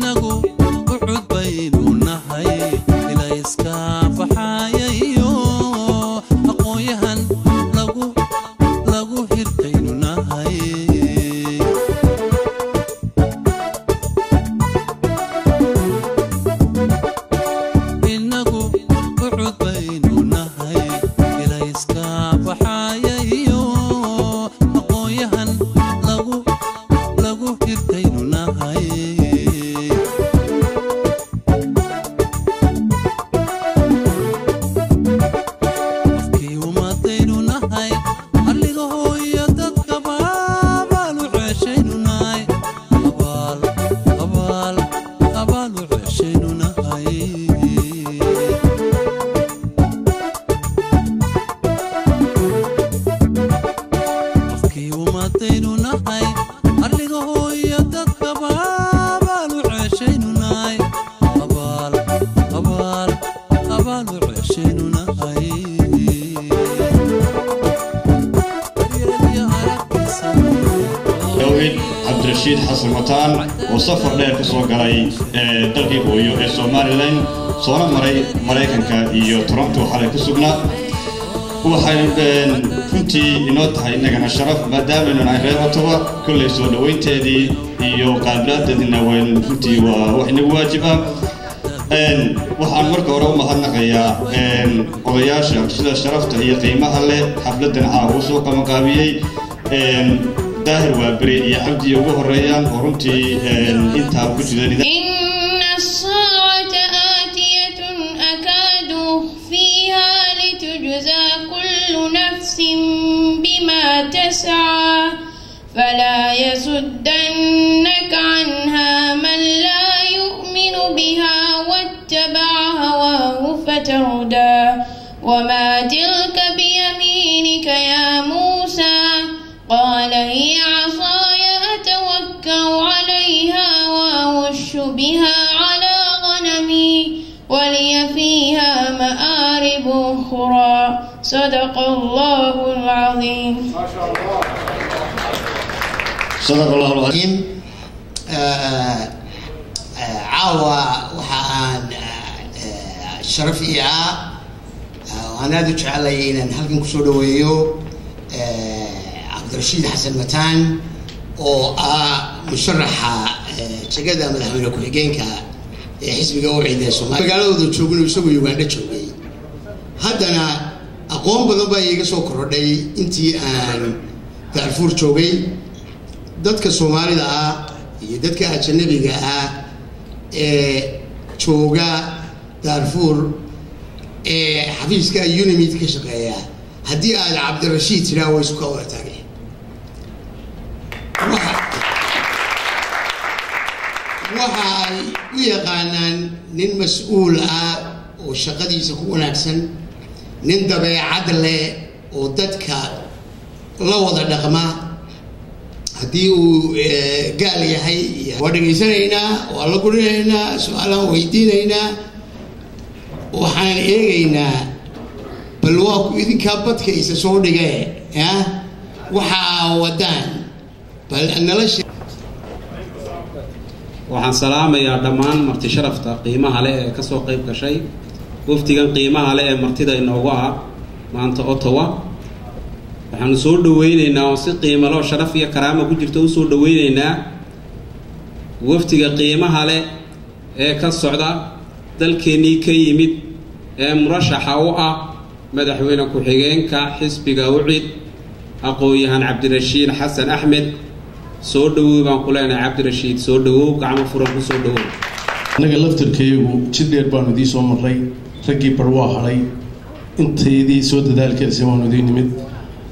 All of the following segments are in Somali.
Inagu ucud baynu nahay, ilayska baxayayo aqoon-yahan lagu hirtaynu nahay. Inagu ucud baynu nahay, ilayska baxayayo aqoon-yahan lagu hirtaynu nahay. Afkii ummadaynu nahay, arliga hooyo dadkaba abaalu ceeshaynu nahay, abaal abaal abaalu ceeshaynu nahay. Afkii ummadaynu nahay, arliga hooyo dadkaba abaalu ceeshaynu nahay, abaal abaal abaalu ceeshaynu nahay. Dawid Cabdirashiid Xasan Mataan oo safar dheer ka soo galay dalkii hooyo ee Somalilan, soona maray Maraykanka iyo Toronto xalay ku sugnaa. Waxay runtii inoo tahay innagana sharaf maadaamaynu nahay reer Ottawa. Kolley soo dhoweynteedii iyo qaabilaadeedina wayn runtii waa wax inagu waajib ah. Waxaan marka hore u mahadnaqayaa odayaasha sida sharafta iyo qiimaha leh xafladan caawa u soo qabanqaabiyey, Daahir Waaberi iyo Cabdi ugu horeeyaan, oo runtii intaa ku jira. إن الساعة آتية أكاد أخفيها لتجزى كل نفس بما تسعى، فلا يصدنك عنها من لا يؤمن بها واتبع هواه فتردى. وما تلك بيمينك يا موسى؟ قال هي عصاي أتوكأ عليها وأهش بها على غنمي ولي فيها مآرب أخرى. صدق الله العظيم. صدق الله العظيم. Caawa waxa aan sharaf ii ah aan aada u jecelay inaan halkan kusoo dhaweeyo Cabdirashiid Xasan Mataan oo ah musharaxa jegada madaxweyne ku-xigeenka ee xisbiga UCID ee Somalia. Magaaladooda joogin, isagoo Uganda joogay, haddana aqoon badan baa iiga soo korodhay intii aan Daarfuur joogay. Dadka Soomaalida ah iyo dadka ajanabiga ah ee jooga Daarfuur ee xafiiska UNAMID ka shaqeeya, haddii aad Cabdirashiid tiraa, way isku ka wada taageen. Waxa ay u yaqaanaan nin mas-uul ah oo shaqadiisa ku wanaagsan, nin dabeecad leh oo dadka la wada dhaqma, haddii uu gaal yahay. Waa dhegaysanaynaa, waa la gurinaynaa, su-aalaan weydiinaynaa, waxaan eegaynaa bal waa ku idinkaa badka isa soo dhigee ya waxaa wadaan bal nala. Waxaan salaamayaa dhammaan marti sharafta qiimaha leh ee kasoo qayb gashay wafdigan qiimaha leh ee martida inoogu ah maanta Ottawa. Waxaanu soo dhaweyneynaa oo si qiimaloo sharaf iyo karaama ku jirta usoo dhaweyneynaa wafdiga qiimaha leh ee ka socda dalkeennii ka yimid ee murashaxa u ah madaxweyne ku-xigeenka xisbiga UCID, aqoon-yahan Cabdirashiid Xasan Axmed. Soo dhawow baan ku leenahay, Cabdirashiid, soo dhawow, gacmo furan ku soo dhawow. Annaga laftarkayagu jid dheer baanu idiin soo marray, raggii bar waa hadhay, intaydii soo dadaalkeedase waanu idiin nimid.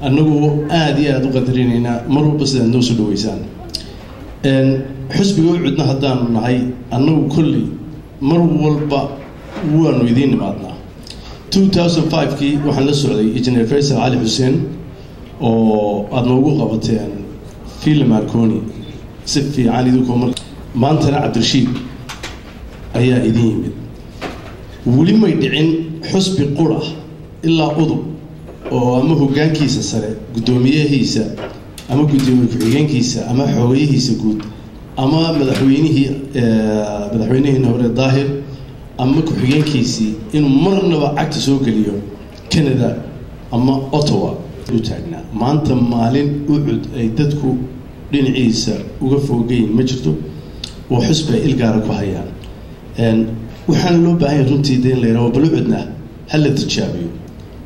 Annagu aada iyo aada u qadarinaynaa mar walba sidaad noo soo dhaweysaan. Xusbiga UCIDna haddaanu nahay annagu kolley mar walba waanu idiin nimaadnaa. 2005kii waxaan la socday Engineer Faysal Cali Xuseen oo aada noogu qabateen Villa Marconi si fiican idinkoo. Mar maantana Cabdirashiid ayaa idin yimid. Weli may dhicin xusbi qur ah ilaa UDUB oo ama hoggaankiisa sare, guddoomiyahiisa ama guddoomiye ku-xigeenkiisa ama xoogayihiisa guud Ama madaxweynihii, madaxweynihiina hore Daahir, ama ku-xigeenkiisii inuu marnaba cagta soo geliyo Canada ama Ottawa u taagnaa. Maanta maalin UCID ay dadku dhinaciisa uga foogayin ma jirto, oo xusbi ay ilgaara ku hayaan. Waxaana loo baahan yahay runtii de in la yidhaho bal UCIDna ha la tijaabiyo.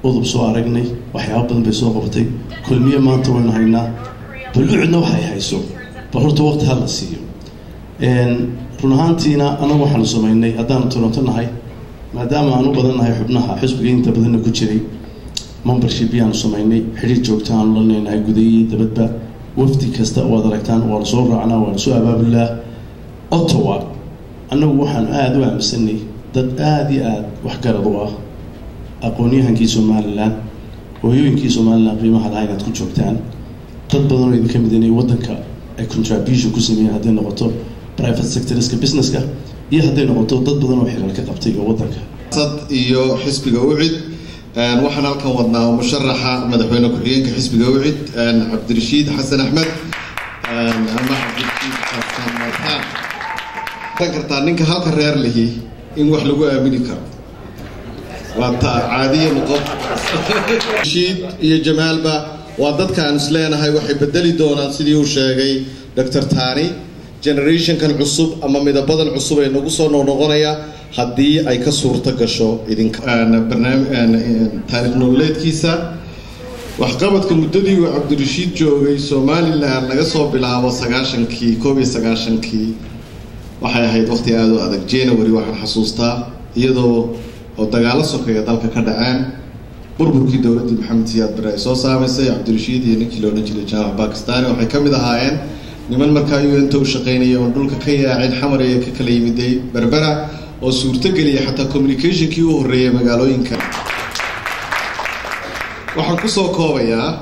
UDUB soo aragnay, waxyaaba badan bay soo qabatay. Kulmiye maanta waynu haynaa, bal UCIDna waxay hayso bal horta waqti ha la siiyo. Run ahaantiina anagu waxaanu samaynay haddaanu Toronto nahay, maadaama aan u badan nahay xubnaha xusbiga inta badanna ku jiray membership yaanu samaynay, xidhiir joogta aanu la leenahay gudayihi dabadba. Wafdi kasta waad aragtaan, waanu soo raacnaa, waanu soo abaabulaa. Ottawa annagu waxaanu aada u aaminsanay dad aada iyo aada waxgarad u ah, aqoon-yahankii Somaliland, hooyooyinkii Somaliland qiimaha lahaa inaad ku joogtaan, dad badan oo idinka mid inay waddanka ay contribution ku sameeyeen, hadday noqoto private sectorska, businesska, iyo hadday noqoto dad badan oo xilal ka qabtay oo waddanka. Sad iyo xisbiga UCID, waxaan halkan wadnaa musharaxa madaxweyne ku-xigeenka xisbiga UCID, Cabdirashiid Xasan Axmed ama Cabdirashiid Xasan Mataan. Kartaa ninka halka reer lihi in wax lagu aamini karo waa taa caadiya noqon. Rashiid iyo Jamaalba waa dadka aan isleenahay waxay bedeli doonaan, sidii uu sheegay Dr. Tani, generationkan cusub ama midabadan cusub ee nagu soo noqnoqonaya haddii ay ka suurto gasho idinka. Barnaami taariikh nololeedkiisa, waxqabadka muddadii uu Cabdirashiid joogay Somaliland, laga soo bilaabo 90-kii, 91-kii, waxay ahayd waqti aada u adag. January waxaan xasuustaa iyadoo oo dagaalo sokeeya dalka ka dhaceen, burburkii dowladdii Maxamed Siyaad Bare ay soo saamaysay. Cabdirashiid iyo ninkii la odhan jiray Jaamac Bakistani waxay ka mid ahaayeen niman markaa UN-ta u shaqaynaya oon dhulka ka yaacin, Xamar ee ka kala yimiday Berbera, oo suurtogeliya xataa communicationkii u horreeyay magaalooyinka. Waxaan kusoo koobayaa,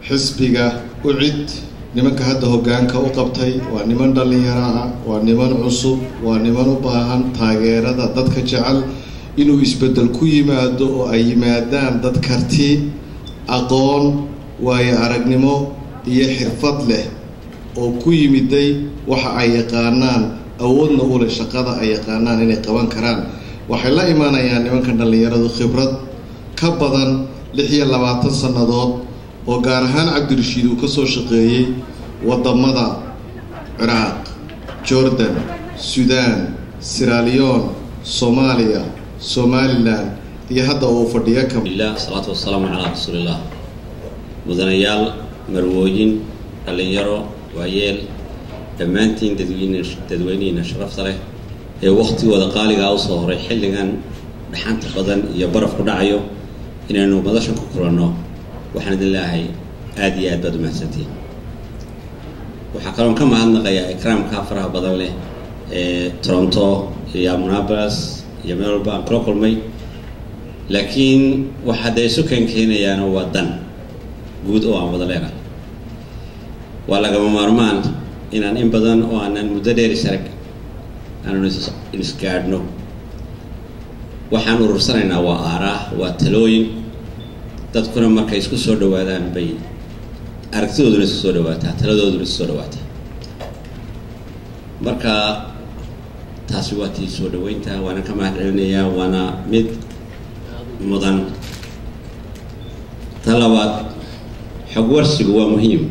xisbiga UCID nimanka hadda hoggaanka u qabtay waa niman dhallinyaro ah, waa niman cusub, waa niman u baahan taageerada dadka jecel inuu isbeddel ku yimaado, oo ay yimaadaan dad karti, aqoon, waayo aragnimo iyo xirfad leh oo ku yimiday waxa ay yaqaanaan, awoodna u leh shaqada ay yaqaanaan inay qaban karaan. Waxay la imaanayaan nimankan dhallinyaradu khibrad ka badan 26 sannadood, oo gaar ahaan Cabdirashiid uu ka soo shaqeeyey waddamada Ciraaq, Jordan, Suudaan, Sierra Leone, Soomaaliya, Somaliland iyo hadda uu fadhiyo ka Alhamdulillah, salaatu wasalaamu calaa rasuuliillah. Mudanayaal, marwooyin, dhallinyaro, waayeel, dhammaantiin dadweyne, dadweynihiina sharafta leh ee wakhtigooda qaaligaa usoo horay xilligan dhaxanta badan iyo baraf ku dhacayo inaynu madashan ku kulanno, waxaan idin leeyahay aada iyo aad baad umahadsantihiin. Waxaa kaloon ka mahadnaqayaa ikraamka faraha badan leh ee Toronto iyo Minneapolis iyo meel walba aan kula kulmay, laakiin waxaa dee isu keenkeenayaana waa dan guud oo aan wada leenahay. Waa lagama maarmaan inaan in badan oo aanan muddo dheer isarag aanu isgaadhno. Waxaan urursanaynaa waa aaraah, waa talooyin. Dadkuna markay isku soo dhawaadaan bay aragtidooduna isku soo dhawaataa, taladooduna isku soo dhawaataa. Marka taasi waa tii soo dhaweynta, waana ka mahad celinayaa, waana mid mudan. Ta labaad, xog warsigu waa muhiim.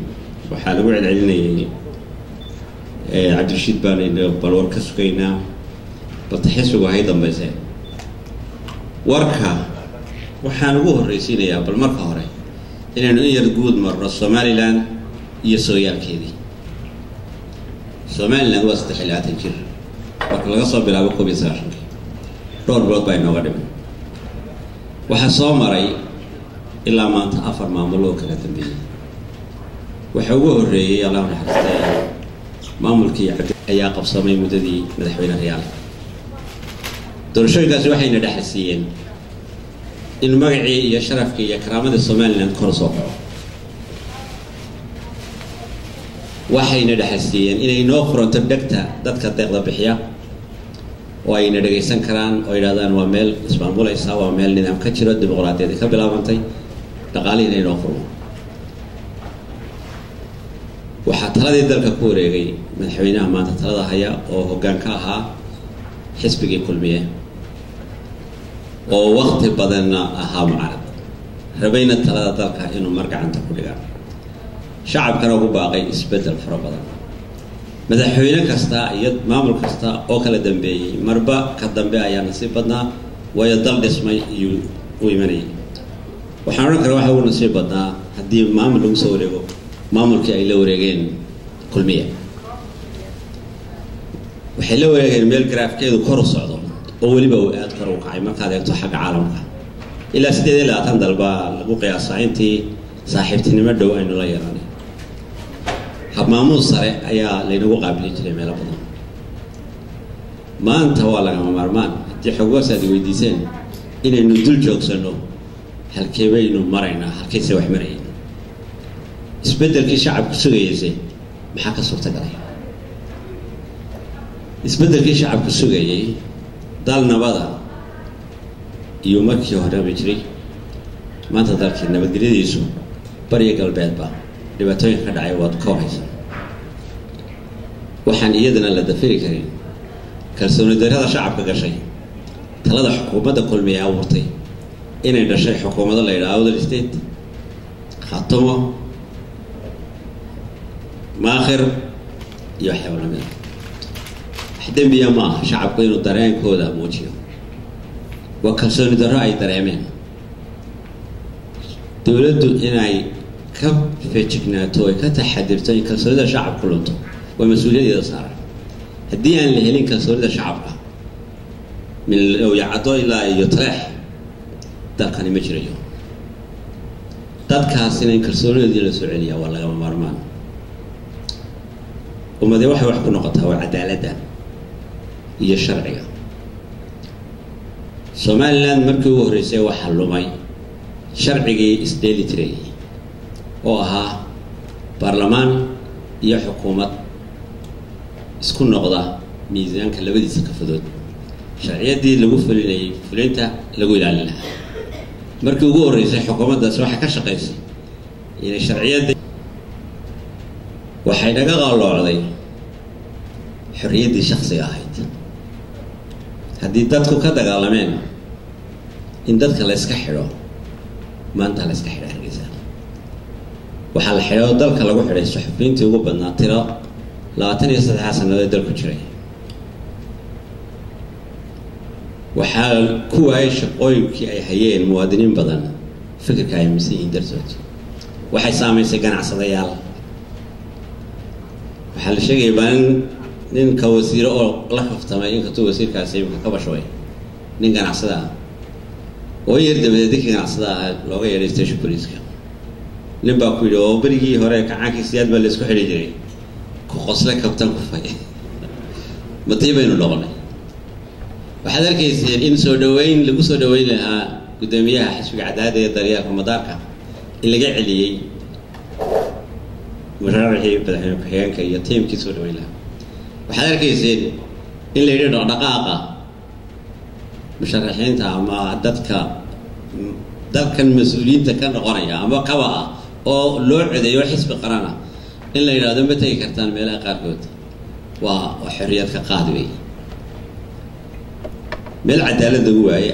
Waxaa lagu celcelinayay Cabdirashiid baanaynu bal war ka sugaynaa, balta xisbigu hay dambayse. Warka waxaan ugu horreysiinayaa bal marka hore inaynu in yar guud marno Somaliland iyo sooyaalkeedii. Somaliland waa 23 jir marka laga soo bilaabo 91-kii, dhowr bilood baa inooga dhiman. Waxaa soo maray ilaa maanta afar maamul oo kala dambeeyey. Waxa ugu horreeyey, Allahu naxariistay, maamulkii Cabdi ayaa qabsamay muddadii madaxweyne Riyaale. Doorashooyinkaasi waxayna dhexal siiyeen in magacii iyo sharafkii iyo karaamadii Somaliland kor soo kaco. Waxayna dhexal siiyeen inay noo furanto dhegta dadka deeqda bixiya oo ayna dhegaysan karaan oo yidhahdaan waa meel ismaamulaysa, waa meel nidaam ka jiro, dimuqraadiyadi ka bilaabantay, dhaqaalihiina inoo furmo. Waxaa taladii dalka ku wareegay madaxweynaha maanta talada haya oo hoggaan ka ahaa xisbigii Kulmiye, oo waqti badanna ahaa mucaarad, rabayna talada dalka inuu mar gacanta ku dhigaa, shacabkana ugu baaqay isbeddel fara badan. Madaxweyne kasta iyo maamul kasta oo kala dambeeyey marba ka dambe ayaa nasiib badnaa, waayo dal dhismay iyuu u imanayay. Waxaan odhan karaa waxa ugu nasiib badnaa haddii maamul lagu soo wareego maamulkii ay la wareegeen Kulmiye. Waxay la wareegeen meel garaafkeedu kor u socdo oo weliba uu aad kor u kacay. Markaad eegto xagga caalamka, ilaa 28 dal baa lagu qiyaasaa intii saaxiibtinimo dhow aynu la yeelanay. Habmaamuus sare ayaa laynagu qaabili jiray meelo badan. Maanta waa lagama maarmaan, haddii xogwarsi aad weydiiseen, inaynu dul joogsanno halkee baynu maraynaa, halkayse wax marayeen, isbeddelkii shacabku sugayeysay maxaa ka suurtagalay. Isbeddelkii shacabku sugayey dal nabada iyo markii horeba jiray, maanta dalkii nabadgelyadiisu bariya galbeedba dhibaatooyinka ka dhacay waad ka warhaysaa. Waxaan iyadana la dafiri karin kalsooni darrada shacabka gashay talada xukuumadda Kulmiye abuurtay inay dhashay xukuumado la yidhaha Awdal State, Khatumo, Maakhir iyo waxyaaba lamid ah. Wax dembiya ma aha shacabku inuu dareenkooda muujiyo, waa kalsooni darro ay dareemeen. Dowladdu inay ka feejignaato, ay ka taxadirto in kalsoonida shacabku lunto, waa mas-uuliyaddeeda saaran. Haddii aan la helin kalsoonida shacabka min Lowyacaddo ilaa iyo Taleex, dalkani ma jirayo. Dadkaasina in kalsoonidoodii la soo celiyaa waa lagama maarmaan. Ummadee waxay wax ku noqotaa waa cadaaladda iyo sharciga. Somaliland markii ugu horreysay waxaa lumay sharcigii isdheeli tirayay oo ahaa baarlamaan iyo xukuumad isku noqda miisaanka labadiisa kafadood, sharciyaddii lagu fulinayay fulinta lagu ilaalin lahaa. Markii ugu horreysay xukuumaddaasi waxay ka shaqaysay inay sharciyadda, waxay naga qalloocday xorriyaddii shaksiga ahayd. Haddii dadku ka dagaalameen in dadka la iska xidho, maanta la iska xidha Hargeysa. Waxaa la xidhay oo dalka lagu xidhay suxufiyiintii ugu badnaa tiro 23 sannadood dalku jiray. Waxaa ku waayay shaqooyinkii ay hayeen muwaadiniin badan fikirka ay aaminsan yihiin dartood. Waxay saamaysay ganacsadayaal. Waxaa la sheegaya baa nin ninka wasiiro oo la kaftamay, inkastuu wasiirkaasi imika ka bashaway, nin ganacsada ah oo yar dabadeed ninkii ganacsada ahaa looga yeedhay station booliiska. Nin baa ku yidhi, oo berigii hore kacaankii Siyaad baa la isku xidhi jiray, ku qosle kabtan kufay matii baynu noqonay. Waxaad arkayseen in soo dhaweyn lagu soo dhaweyn lahaa guddoomiyaha xisbiga cadaaladda iyo daryeelka madaarka in laga celiyey musharaxii madaxweyne ku-xigeenka iyo tiimkii soo dhaweyn lahaa. Waxaad arkayseen in la yidhi dhaqdhaqaaqa musharaxiinta ama dadka dalkan mas-uuliyiinta ka noqonaya ama kaba ah oo loo codeeyo xisbi qarana in la yidhahdo ma tegi kartaan meelaha qaarkood, waa xorriyad ka qaad wey. Meel cadaalad lagu waayey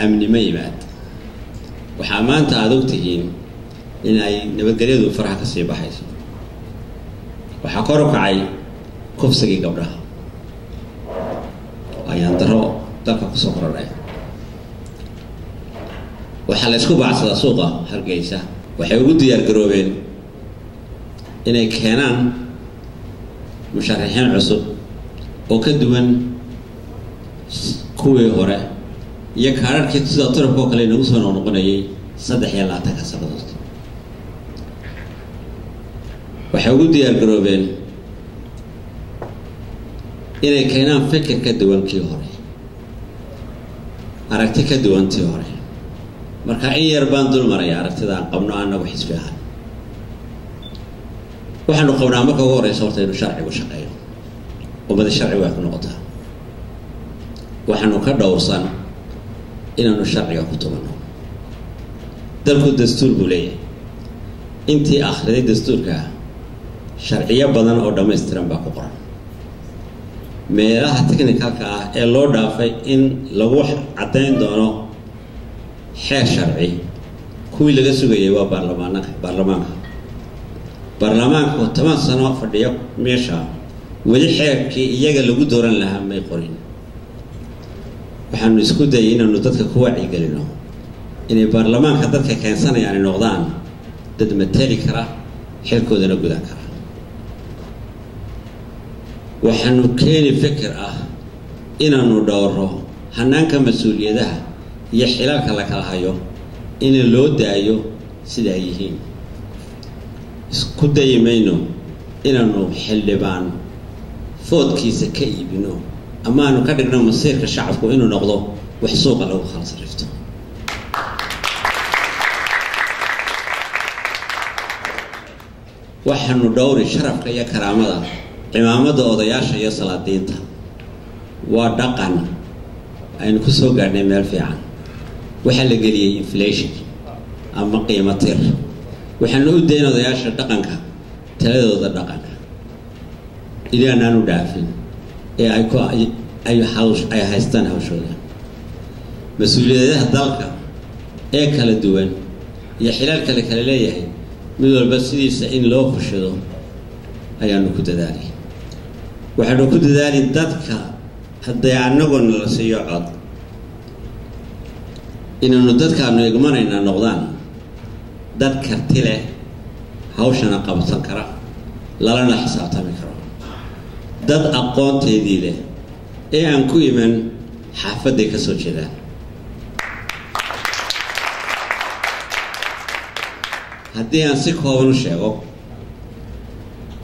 amni ma yimaad. Waxaa maanta aada og tihiin in ay nabadgelyadu faraha kasii baxayso. Waxaa kor u kacay kufsigii gabdhaha, ayaan daro dalka kusoo korodhay. Waxaa la isku baacsadaa suuqa Hargeysa. Waxay ugu diyaar garoobeen inay keenaan musharaxiin cusub oo ka duwan kuwii hore iyo kaararhkii sida turabka oo kale inagu soo noqnoqonayay 23-ka sannadood. Waxay ugu diyaar garoobeen inay keenaan fikir ka duwan kii hore, aragti ka duwan tii hore. Marka in yar baan dul maraya aragtida aan qabno annagu xisbi ahaan. Waxaanu qabnaa marka ugu horeysa horta inuu sharcigu shaqeeyo. Ummada sharci way ku noqotaa. Waxaanu ka dhowrsan inaanu sharciga ku tubanno. Dalku dastuur buu leeyahay. Intii akhriday dastuurka Sharciyo badan oo dhammaystiran baa ku qoran. Meelaha technicalka ah ee loo dhaafay in lagu caddayn doono xeer sharci, kuwii laga sugayay waa baarlamaanka. Baarlamaanku 10 sano fadhiyo meesha, weli xeerkii iyaga lagu dooran lahaa may qorin. Waxaanu isku dayay inaanu dadka ku wacyigelino inay baarlamaanka dadka keensanayaan ay noqdaan dad mateli kara, xilkoodana gudan kara. Waxaanu keeni fikir ah inaanu dhowro hanaanka mas-uuliyadaha iyo xilaalka la kala hayo, in loo daayo sida ay yihiin. Isku dayi mayno inaanu xildhibaan foodkiisa ka iibino ama aanu ka dhigno masiirka shacabku inuu noqdo wax suuqa lagu kala sarrifto. Waxaanu dhowri sharafka iyo karaamada cimaamada odayaasha iyo salaadiinta. Waa dhaqan aynu ku soo gaadhnay meel fiican. Waxaa la geliyey inflation ama qiimo tir. Waxaanu u dayn odayaasha dhaqanka taladooda dhaqanka ilaanaanu dhaafin ee ay ku ay hawsh ay haystaan hawshooda. Mas-uuliyadaha dalka ee kala duwan iyo xilaalka la kala leeyahay, mid walba sidiisa in loo fushado ayaanu ku dadaalay. Waxaanu ku dadaali dadka haddee annagoo nala siiyo cod inaanu dadkaanu igmanayna noqdaan dad karti leh, hawshana qabsan kara, lalana xisaabtami karo, dad aqoonteedii leh ee aan ku iman xaafadday ka soo jeedaan. Haddii aan si kooban u sheego,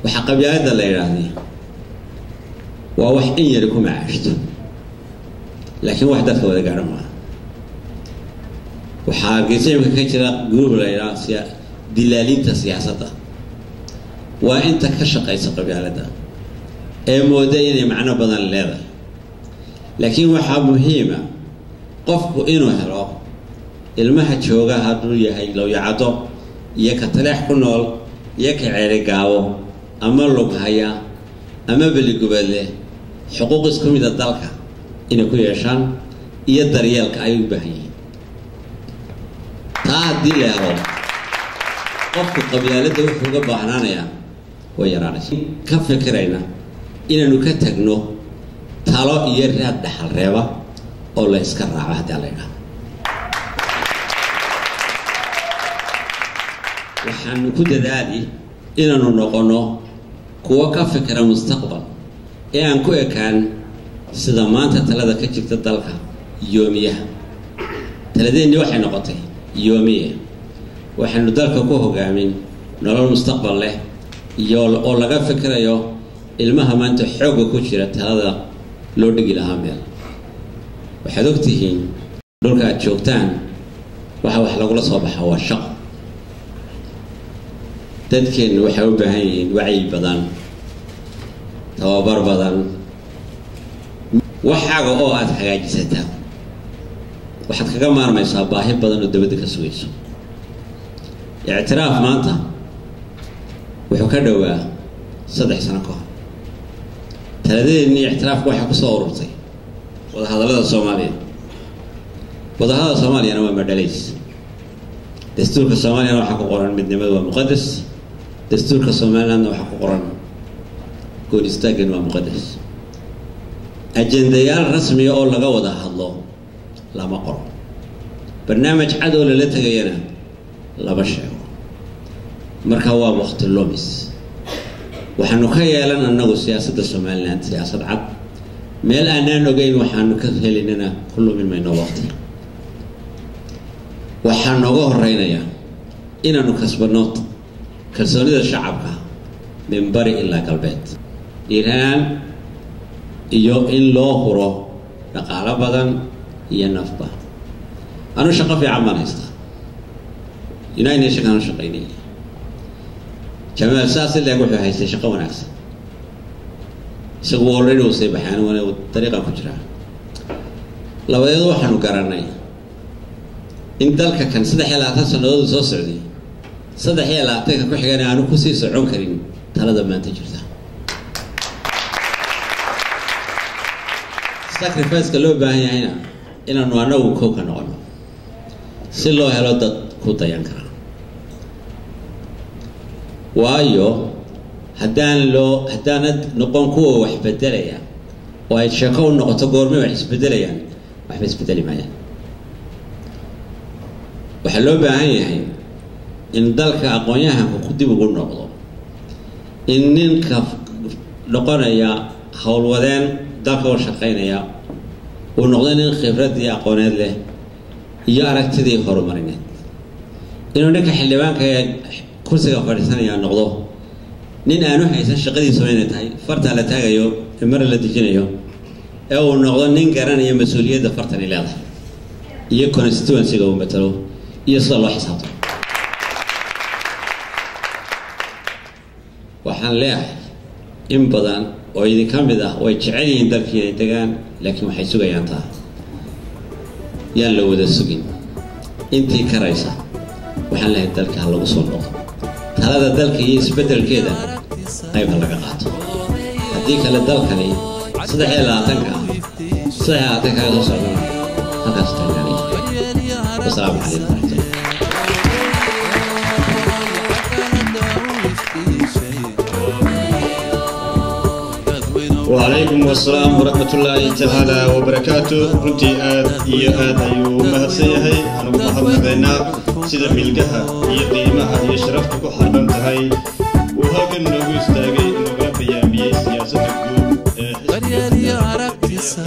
waxaa qabyaaladda la yidhaahday waa wax in yari ku macaashto, laakiin wax dadka wada gaadho maaha. Waxaa Hargeysa imika ka jira group la yidhaha dilaaliinta siyaasadda. Waa inta ka shaqaysa qabyaaladda ee mooda inay macno badan leedahay. Laakiin waxaa muhiima qofku inuu helo ilmaha jooga hadduu yahay Lowyacado iyo ka Taleex ku nool iyo ka Ceerigaabo ama Lughaya ama Beligubadle, xuquuq isku mida dalka inay ku yeeshaan iyo daryeelka ay u baahan yihiin. Taa haddii la helo, qofku qabyaaladda wuxuu uga baahnaanayaa way yaraanaysa. Ka fikirayna inaanu ka tagno talo iyo raad dhaxal reeba oo la iska raaco haddii la yidhaahdo. Waxaanu ku dadaali inaanu noqono kuwo ka fikira mustaqbal ee aan ku ekaan sida maanta talada ka jirta dalka yoomiyaha. Taladeenni waxay noqotay yoomiye. Waxaanu dalka ku hogaamin nolol mustaqbal leh iyo oo laga fikirayo ilmaha maanta xoogga ku jira talada loo dhigi lahaa meel. Waxaad ogtihiin dhulka aad joogtaan waxa wax lagula soo baxaa waa shaqo. Dadkeennu waxay u baahan yihiin wacyi badan, tababar badan. Waxaaga oo aada hagaajisataa waxaad kaga maarmaysaa baahi badan oo dabadda ka sugayso. Ictiraaf maanta wuxuu ka dhowaa 3 sano ka hor. Taladeennii ictiraafka waxaa kusoo ururtay wadahadallada Soomaaliya. Wadahadallada Soomaaliyana waa madhalays. Dastuurka Soomaaliyana waxaa ku qoran midnimadu waa muqadas, dastuurka Somalilandna waxaa ku qoran goon istaaggan waa muqadas. Ajendayaal rasmiya oo laga wada hadlo lama qoro, barnaamij cad oo lala tegayana lama sheego. Marka waa waqti lumis. Waxaanu ka yeelan annagu siyaasadda Somaliland siyaasad cad, meel aanaan ogeyn waxaanu ka helinana ku lumin mayno waqti. Waxaa nooga horeynayaa inaanu kasbanno kalsoonida shacabka min bari ilaa galbeed, dhiiraan iyo in loo huro dhaqaalo badan iyo nafba. Anu shaqo fiican baan haystaa, United Nation anu shaqaynaya. Jamaal saas ileeg wuxuu haystay shaqo wanaagsan, isagu already uu sii baxay, aniguna dariiqan ku jiraa. Labadeed waxaanu garanay in dalka kan 23 sannadood soo socday, 23-ka ku xigana aanu kusii socon karin Talada maanta jirta, sacrificeka loo baahan yahayna inaanu anagu kow ka noqono, si loo helo dad ku dayan kara. Waayo, haddaan loo haddaanad noqon kuwa wax bedelaya oo ay sheeko u noqoto goormay wax isbedelayaan, waxba isbedeli maayaan. Waxaa loo baahan yahay in dalka aqoon-yahanka ku dib ugu noqdo, in ninka noqonaya howlwadeen dalka u shaqaynaya uu noqdo nin khibraddii aqooneed leh iyo aragtidii horumarineed, inuu ninka xildhibaanka ee kursiga fadhiisanaya noqdo nin aanu haysan shaqadiisu inay tahay fartaa la taagayo ee mara la dejinayo, ee uu noqdo nin garanaya mas-uuliyadda fartani leedahay iyo constituency-ga uu matalo iyo sida loo xisaabto. Waxaan leeyahay, in badan oo idinka mid ah way jecel yihiin dalkii inay degaan, laakiin waxay sugayaan taa. Yaan la wada sugin. Intii karaysa waxaan leeyahay, dalka ha lagu soo noqdo, talada dalka iyo isbeddelkeeda qayb ha laga qaato. Haddii kale dalkani 23-ka 23-ka soo socdana halkaas taagnaanaya. Wasalaamu calaykum waraxmatullah. وعليكم السلام ورحمة الله تعالى وبركاته. Runtii aad iyo aad ayuu u mahadsan yahay. Anugu mahadnaqaynaa sida milgaha iyo qiimaha iyo sharafta ku xarban tahay uu halkan noogu istaagay, inooga bayaamiyey siyaasadda guud ee daryeel iyo aragtisa.